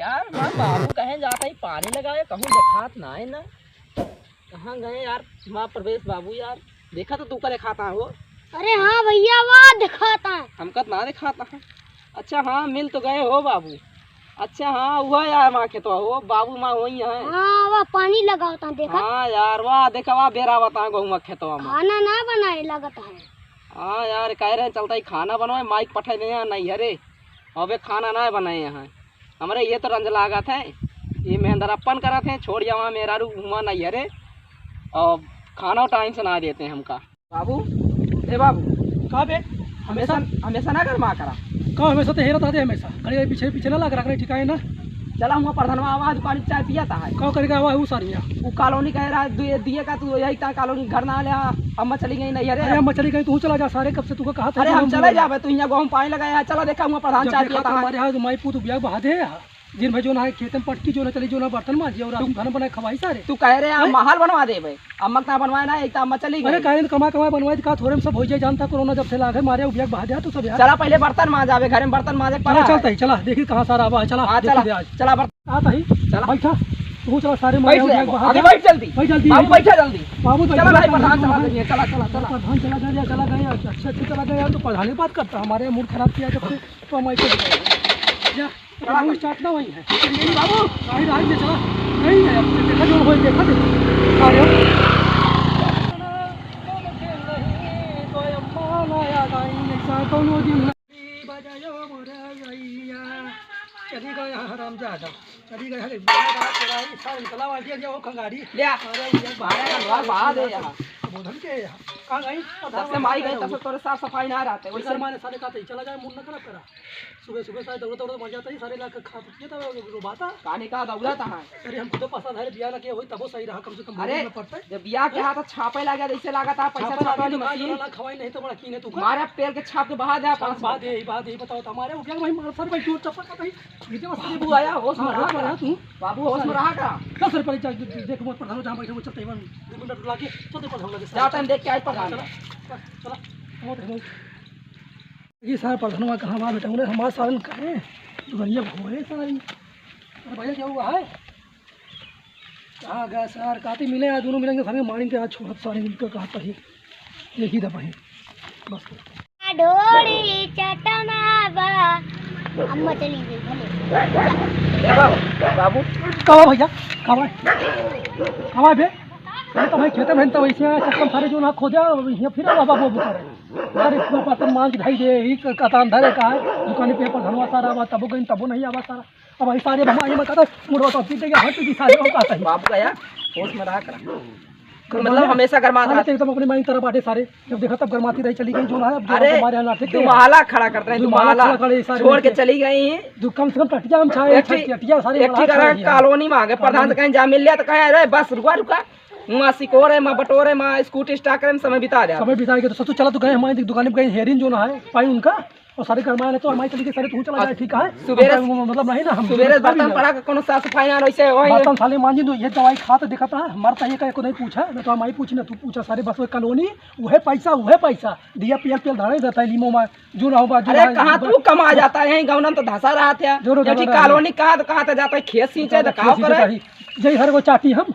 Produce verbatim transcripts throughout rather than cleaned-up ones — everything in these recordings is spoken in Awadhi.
यार, माँ बाबू कहे जाता ही पानी लगावे, कहूँ देखात ना है ना। कहाँ गए यार, माँ प्रवेश बाबू यार, देखा तो तू का देखाता हो। अरे हाँ भैया, वाह देखाता है। हमका तो ना देखाता है। अच्छा हाँ, मिल तो गए हो बाबू। अच्छा हाँ, हुआ यार, माँ खेतवा हो, बाबू माँ वही है। हाँ, वाह पानी लगावता है, देखा। हाँ यार, वाह देखा, वाह बेरा बता गहूँ खेतवा में। खाना ना बनाए लगत है। हाँ यार, कह रहे चलता ही खाना बनवाए, माइक पठाई दे यहाँ नहीं, अरे अबे खाना ना बनाए यहाँ। हमरे ये तो रंज लागत है, ये मेहंदरप्पन करत हैं, छोड़ जावा मेहरारू हुआ नहीं, अरे और खाना टाइम से ना देते हैं हमका। बाबू, ए बाबू। का बे? हमेशा, हमेशा? हमेशा ना गरमा करा। का हमेशा तो हेरत आते हमेशा। कहीं पीछे, पीछे ना लग रहा, कहीं ठिकाने ना। चला हुआ प्रधानवा आवाज पानी चाय पिया था है। का करेगा आवाज उ सारिया? उ कॉलोनी कह रहा है, दिए, दिए का तू यही ता कॉलोनी घर ना ले आ। अम्मा चली गई नहीं, अरे। अरे अम्मा चली गई, तू चला जा सारे, कब से तुका कहा था अरे कि हम हम चले जाबे, तू यहाँ गहूँ पानी लगाया है, चला देखा हुआ प्रधान जब चाय देखा पिया था तो है। हमारे यहाँ माई पूत ब्याह बहा दे। दिन भर जो ना है खेतन पटकी, जो ना चली, जो ना बर्तन मांजी और रात में खाना बनाए खवाई सारे। तू कह रहे हैं, हैं? महल बनवा देबे, अम्मा का बनवाए ना, एक तो अम्मा चली अरे गई। काहे न कमा कमा बनवाए, का थोड़े में सब हो जाए, जानता कोरोना जब से लागे, मारे उबिया के बहा दिया तू सब यार। चला पहले बर्तन मांज आवे, घर में बर्तन मांजे चला पड़ा चलता है। ही, चला देखी कहाँ सारा आवा है, चला हाँ, देखी चला, दे आज। चला बर्तन। आता ही। चला। बैठा, तू चला सारे बैठ मारे जा, उबिया के बहा अभी दे। बैठ जल्दी। बैठ जल्दी। बाबू बैठा जल्दी। बाबू चला बैठा, भाई, प्रधान प्रधान चला गए, चला, चला, चला। प्रधान चला गया, चला गया, अच्छे, अच्छे चला गया, तो प्रधान ही बात करता, हमारे मूड खराब किया जब से, तो हम ऐसे जा। चला। वो स्टार्ट ना वही है। बाबू। राइट, राइट में चला। नहीं है, अब देखा जो होई, देखा दे। आ रहे हो। चली गया हरामजादा। चली गया, अरे बाप रे, सारे निकला वाली है, वो खंगारी। ले आ। अरे, ये बाहर का लोहा बाहर है यहाँ। बोधन के यहाँ। कहाँ गई? तब से माई गई, तब से तोरे साफ सफाई ना रहते। वैसे माने सारे कहते ही, चला जाए, मूड ना खराब करा। सुबह, सुबह सारे दौड़त, दौड़त मर जाता है, सारे लाके खा पी के तब रोबाता। काने का दौड़त है? अरे, हम खुद पसंद है, बिया ना किया होई, तबो सही रहा, कम से कम अरे, भोजन न पड़ता है। जब बिया के हाथ छापे लगा, जैसे लगा था, पैसा छापे छापे वाली तो का मशीन। जरा खवाई नहीं तो बड़ा कीने तू का? मारे पेल के छाप के बहा दे, छाप पाँच बहा दे, यही बात, यही बताओ तो हमारे हो गया भाई, मार सर भाई, चोर चप्पल का भाई। ये तो बस बाबू आया, होश में हाँ, रहा होश में कर। रहा तू। बाबू, होश में रहा कर। दस रुपये ले जा, देख, मोर प्रधान जहाँ बैठे, वो चलते ही बन। दो मिनट रुला के, चलते प्रधान लगे। जा, टाइम देख के आई प्रधान। चला, चला, चला, वो देखो। ये सारा प्रधानवा कहाँ बा बेटा? उन्हें हमारे सारन कहे, दुनिया घूमे सारी। अरे भैया, क्या हुआ है? कहाँ गया सार? कहते मिले, आज दोनों मिलेंगे, सारे मारेंगे, आज छोड़त सारे इनको कहा पही। देखी था पही। बस। ढोड़ी चटना बा। अम्मा चली गई, भले। ए बाबू, बाबू। कहाँ भैया? कहाँ? कहाँ बे? अरे तो भाई खेते में तो वैसे आया, चक्कर सारे जो ना खोदा, यहाँ फिर आवा बाबू, बाबू करे। अरे इतना बर्तन मांज के ढाई दे, ही क-, कतान धरे का है, दुकान पे पर धनवा सारा आवा, तबो गई, तबो नहीं आवा सारा। अब भाई सारे भगवान ये बता, मुड़वा तो पीटे के हाथ की सारे हो कहता है। बाबू का यार, होश में रहा करा। तो मतलब गरमात हमेशा गरमात सारे रहता। तो एकदम अपनी माई तरफ आटे सारे, जब देखा तब गरमाती रही चली गई, जो ना है, अब जो अरे, हमारे यहाँ नाटक तू है। माला खड़ा करते हैं, तू तू माला माला खड़ा करे, सारे छोड़ के मिलके। चली गई हैं। तू कम से कम टटिया हम छाए, एक ठी-, टटिया सारे एक बना ठी करा छाए। कॉलोनी मांगे, प्रधान से कॉलोनी। कहीं जा मिल लिया तो कहे, "अरे बस रुका, रुका।" हुआं सिकोरे मा, बटोरे मा, स्कूटी स्टार्ट करे मा समय बिता दे। समय बिता के तो ससुर चला तो गए, हमारी दुकान पे गए, हेरिन जो ना है, पाई उनका, और सारे गरमाए ना तो हमारी चली गई, सारे तू चला जाए, ठीक है? सुबेरे, हमका मतलब नहीं ना, हम सुबेरे सुबेरे बर्तन पड़ा के कोनो साफ सफाई ना रही से, वही बर्तन साले मांजी तो ये दवाई खा तो देखा था, मरता ये का एको नहीं पूछा, ना तो हम आई पूछी ना तू पूछा, सारे बस वो कॉलोनी, वह पैसा, वह पैसा, दिया पियल पियल धारे जाता है, लीमो मा, जो ना हो बा, जो अरे ना हो, कहाँ बस तू कमा जाता है, यहीं गाँव में तो धसा रहा था, जो ना जबकि धसा रहा है। कॉलोनी कहाँ तो कहाँ तो जाता है, खेत सींचे तो कहाँ कहाँ खेत करे? सींचे? यही हर वो चाटी हम,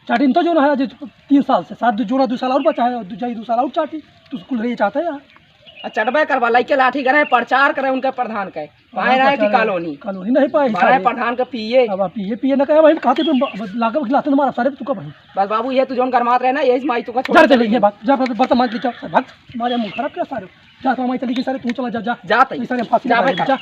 चाटी तो जो ना है, आज तीन साल से, सात दू, जो ना दू साल और बचा है, दू, जाई दू साल और चाटी, तू स्कूल रही चाहता है यार। आ चटबे करवा, लइके लाठी करे, प्रचार करे उनके प्रधान के। पाए हाँ, रहे कि प्रचार कॉलोनी? कॉलोनी नहीं पाए, मारे सारे। प्रधान के पिए। अब आप पिए, पिए ना कहे, भाई, खाते पे ब-, ब-, लागे, लाते मारा सारे, तू का भाई? बस बाबू, ये तू जोन गरमात रहे ना, यही माई तू का छोड़ जा, चले चले गए। भाग, जा, बर्तन मांज ले, जा, भाग, मारे मुंह खराब किया सारे। जा, तो माई चली गई सारे, तू चला जा, जा। जा तई। ये सारे फांसी जा लगा बेटा। दे, जा।